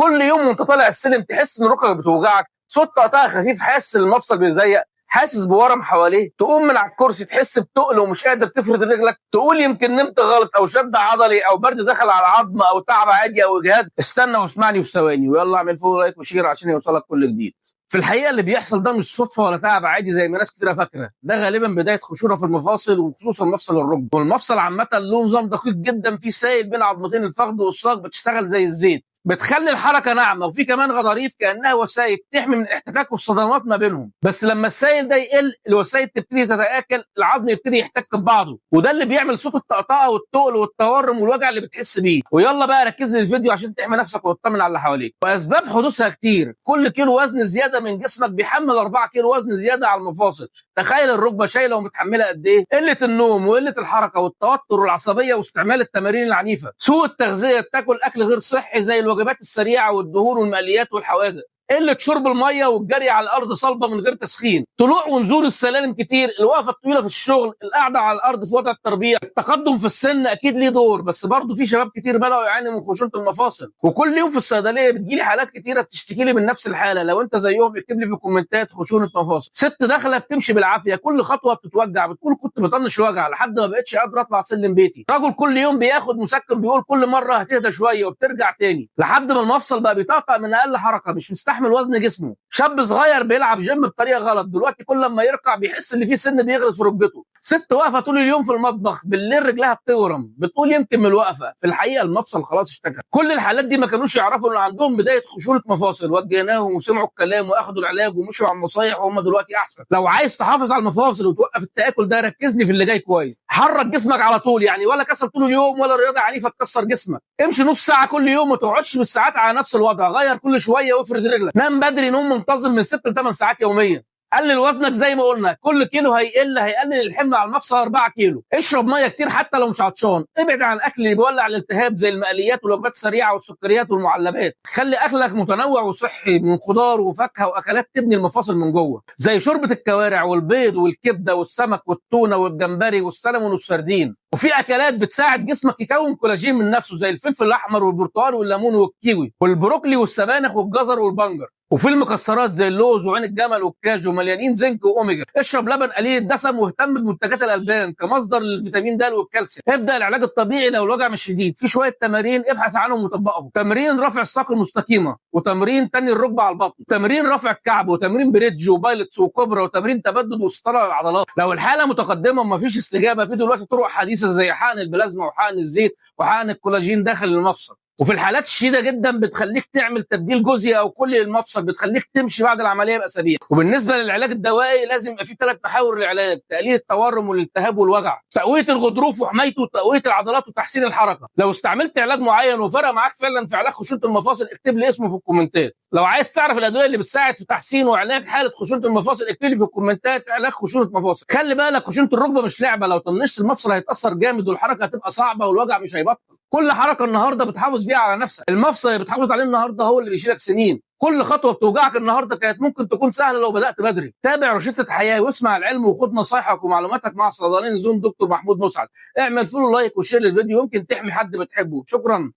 كل يوم وانت طالع السلم تحس ان ركبك بتوجعك، صوت طقطقة خفيف، حاسس المفصل بيزيق، حاسس بورم حواليه، تقوم من على الكرسي تحس بتقل ومش قادر تفرد رجلك، تقول يمكن نمت غلط او شد عضلي او برد دخل على العظم او تعب عادي او اجهاد. استنى واسمعني في ثواني، ويلا اعمل follow like و share عشان يوصلك كل جديد. في الحقيقة اللي بيحصل ده مش صدفة ولا تعب عادي زي ما ناس كتيرة فاكره، ده غالبا بداية خشونة في المفاصل وخصوصا مفصل الركبة. والمفصل عامة له نظام دقيق جدا فيه سائل بين عظمتين الفخذ والساق بتشتغل زي الزيت، بتخلي الحركة ناعمة، وفي كمان غضاريف كانها وسائل تحمي من الاحتكاك والصدمات ما بينهم. بس لما السائل ده يقل الوسائل تبتدي تتاكل، العظم يبتدي يحتك ببعضه، وده اللي بيعمل صوت الطقطقه والتقل والتورم والوجع اللي بتحس بيه. ويلا بقى ركز لي الفيديو عشان تحمي نفسك وتطمن على اللي حواليك. واسباب حدوثها كتير، كل كيلو وزن زيادة من جسمك بيحمل 4 كيلو وزن زيادة على المفاصل. تخيل الركبة شايله ومتحمله قد ايه. قلة النوم وقلة الحركة والتوتر والعصبية واستعمال التمارين العنيفة، سوء التغذية، تاكل اكل غير صحي زي الوجبات السريعة والدهون والمقليات والحوادق، قلة شرب المية والجري على الارض صلبه من غير تسخين، طلوع ونزول السلالم كتير، الوقفة الطويلة في الشغل، القعدة على الارض في وضع التربيع. التقدم في السن اكيد ليه دور، بس برضه في شباب كتير بداوا يعانوا من خشونة المفاصل. وكل يوم في الصيدلية بتجيلي حالات كتيرة بتشتكي لي من نفس الحالة. لو انت زيهم اكتب لي في الكومنتات خشونة مفاصل. ست داخله بتمشي بالعافية، كل خطوة بتتوجع، بتقول كنت بطنش الوجع لحد ما بقتش قادرة اطلع سلم بيتي. رجل كل يوم بياخد مسكن بيقول كل مرة هتهدى شوية وبترجع تاني، لحد ما المفصل بقى بيطقطق من اقل حركة، مش مستحمل وزن جسمه. شاب صغير بيلعب جيم بطريقة غلط، دلوقتي كل لما يركع بيحس ان في سن بيغرس في ركبته. ست واقفة طول اليوم في المطبخ، بالليل رجلها بتورم، بتقول يمكن من الوقفة، في الحقيقة المفصل خلاص اشتكى. كل الحالات دي ما كانوش يعرفوا ان عندهم بداية خشونة مفاصل، وجهناهم وسمعوا الكلام واخدوا العلاج ومشوا على النصايح وهم دلوقتي احسن. لو عايز تحافظ على المفاصل وتوقف التاكل ده ركزني في اللي جاي كويس. حرك جسمك على طول، يعني ولا كسل طول اليوم ولا رياضة عنيفة تكسر جسمك. امشي نص ساعة كل يوم، ما تقعدش بالساعات على نفس الوضع، غير كل شوية وافرد رجلك. نام بدري نوم منتظم من 6 ل 8 ساعات يوميا. قلل وزنك زي ما قلنا، كل كيلو هيقل هيقلل الحمل على المفصل 4 كيلو. اشرب مية كتير حتى لو مش عطشان. ابعد عن الاكل اللي بيولع الالتهاب زي المقليات والوجبات السريعة والسكريات والمعلبات. خلي اكلك متنوع وصحي من خضار وفاكهة واكلات تبني المفاصل من جوه، زي شوربة الكوارع والبيض والكبده والسمك والتونه والجمبري والسلمون والسردين. وفي اكلات بتساعد جسمك يكون كولاجين من نفسه زي الفلفل الاحمر والبرتقال والليمون والكيوي والبروكلي والسبانخ والجزر والبنجر. وفي المكسرات زي اللوز وعين الجمل والكاجو مليانين زنك واوميجا. اشرب لبن قليل الدسم واهتم بمنتجات الالبان كمصدر للفيتامين د والكالسيوم. ابدا العلاج الطبيعي لو الوجع مش شديد، في شوية تمارين ابحث عنهم وطبقهم. تمرين رفع الساق المستقيمة، وتمرين تني الركبة على البطن، تمرين رفع الكعب، وتمرين bridge و Pilates وكوبرا، وتمرين تمدد واستطاله للعضلات. لو الحالة متقدمة ومفيش استجابة، في دلوقتي طرق حديثه زي حقن البلازما وحقن الزيت وحقن الكولاجين داخل المفصل. وفي الحالات الشديدة جدا بتخليك تعمل تبديل جزئي او كلي للمفصل، بتخليك تمشي بعد العملية باسابيع. وبالنسبة للعلاج الدوائي لازم يبقى في 3 محاور للعلاج: تقليل التورم والالتهاب والوجع، تقوية الغضروف وحمايته، وتقويه العضلات وتحسين الحركة. لو استعملت علاج معين وفرق معاك فعلا في علاج خشونة المفاصل اكتب لي اسمه في الكومنتات. لو عايز تعرف الادوية اللي بتساعد في تحسين وعلاج حاله خشونة المفاصل اكتب لي في الكومنتات علاج خشونة مفاصل. خلي بالك خشونة الركبة مش لعبه، لو طنشت المفصل هيتاثر جامد والحركة هتبقى صعبة والوجع مش هيبطل. كل حركة النهارده بتحافظ بيها على نفسك، المفصل اللي بتحافظ عليه النهارده هو اللي بيشيلك سنين. كل خطوة بتوجعك النهارده كانت ممكن تكون سهلة لو بدات بدري. تابع روشتة حياة واسمع العلم وخد نصايحك ومعلوماتك مع صيدلاني زون دكتور محمود مسعد. اعمل follow like و share للفيديو، يمكن تحمي حد بتحبه. شكرا.